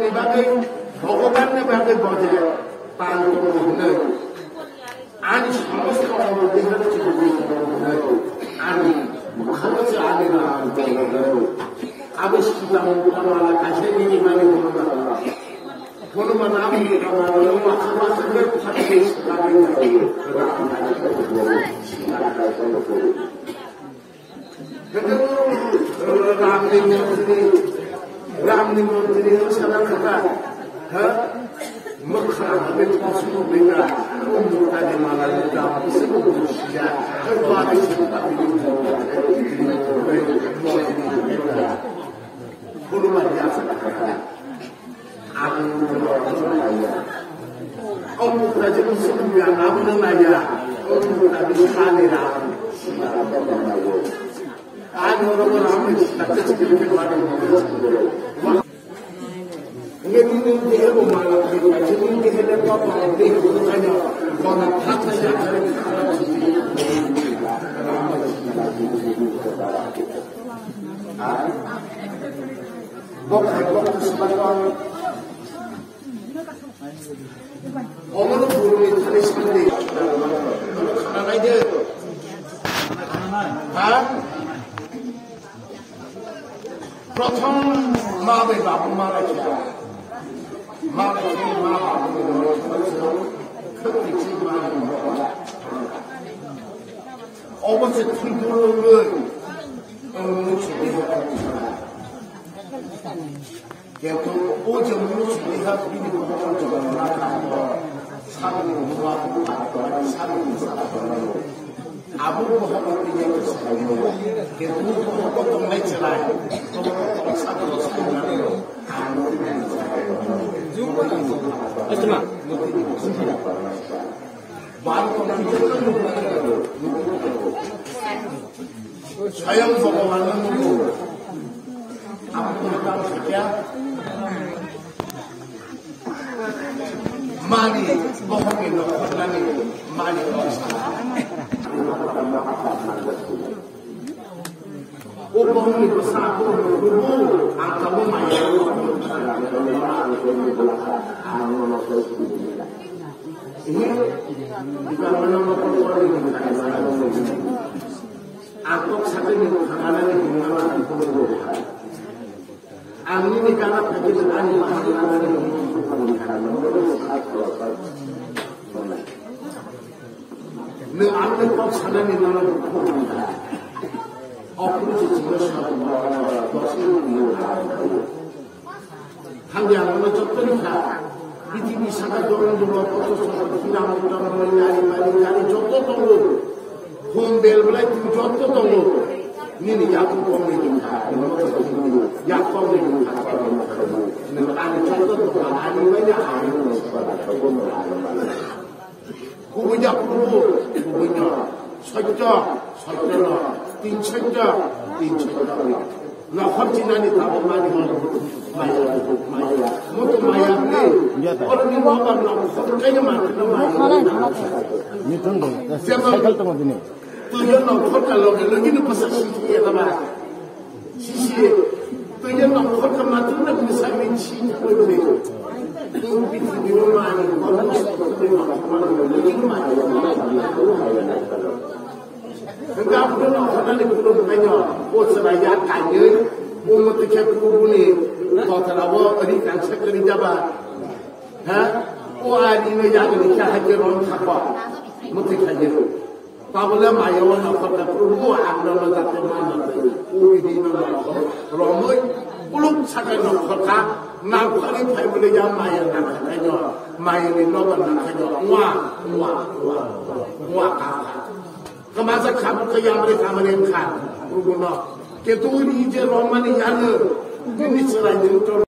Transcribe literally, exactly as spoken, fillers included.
Bagwi, Bhagwanni bagwi bodhe tan kono hwnwi. Ani somosto obo deha chukwi kono hwnwi. Ani mukhango se ani ram kono hwnwi. Abo sita mukha mala kaisa nini mani kono mala. Kono mala abo mukha mala, mukha mala se phakhe sita mukha mala. Ramni mondri, Ramni mondri, sana kata, ha? Mukha, abin pasuk bina, umur tadi malah muda, semua manusia, keluar dari tempat ini, Huluman biasa kata. Ang Omo kaji musuh yang aku nanya. Omo kaji sani ram. Ano ro ram ni tak tak kiri kiri wani. Ini ni dia ko malam ni kaji ni dia ko apa ni ko nanya. Mana tak tak ya. Bok bok sebatang. Omono puruni thani sandi. Khana naide. Ha? Prothom ma bai babu ma lai kya. Ma lai kya ma babu ni lo. Khati chi ma ni lo. Obo se thun thun lo. Omono chhe. Kintu o je munu sini ha bini bukhuk jogonna thango, sabni bukhuk bukhuk sabni bukhuk. Abo bukhuk tini bukhuk. Kintu bukhuk tongnai chwrai, bukhuk tong sabni bukhuk. Bar tongnai bukhuk. Swayam Bhagavan nunggu. Apa pun kamu setia. Mani, bohong ini, nani, mani, bohong. Oh, bohong ini besar, bohong, bohong. Angka bohong, maya, bohong. Ini, di mana, bohong, bohong. Ang kok sakni mung khanganani hwnmano ang phunukgo. Ang nini gana phagwi rwngani bahan lanani hwnmano ang phunukgo. Nwng ang ni kok sanani nono phunukgo. Ophuru se chwngno sabwi dosi nini hwnmano. Hamya ang no joto ni kha. Prithibi saka dorong dorong koto saka kiram dorong mani nari mani nari joto tongo. Hom bel belai twi joto tongo. Nini yakung kong ni kha. Yakung ni kha. Nang ani joto tongo. Ani mani ani. Kubui jak kubu, kubui no. Sotyo, sotyo no. Tin sotyo, tin sotyo no. Nokhor chinani tabuk mani mo. Maya, maya. Mutu maya ni. Oro ni mo ba nokhor kaya mani no maya. Ni tun dong. Jemon cycle tong dini. Tuyo nokhor ka loge loge ni pasal si ya ba. Sisi, tuya nongkhor khe matung na kini sakni si koi bole. Tung piti biro mani, kono sakni matung mani, lagi mani. Enggak, aku nongkhor ni kuno bukannya. O seraya kanye, o mati khe kuno buni. Kau terabo, ini kan sekali jaba. Ha? O ani no ya ni kya haje ron khapa. Mati kanye. Tabole maya o nokhor ka Prabhu ang no jate mano tei. Uri di no nokhor romoi kuluk sakai nokhor ka nangkhani phai bole ya maya nangkhaino maya ni noba nangkhaino wa wa wa wa ka. Kamaja khabu ka yamre kamre kha Prabhu no. Ketu uri je romani yanu bini chwrai ni to.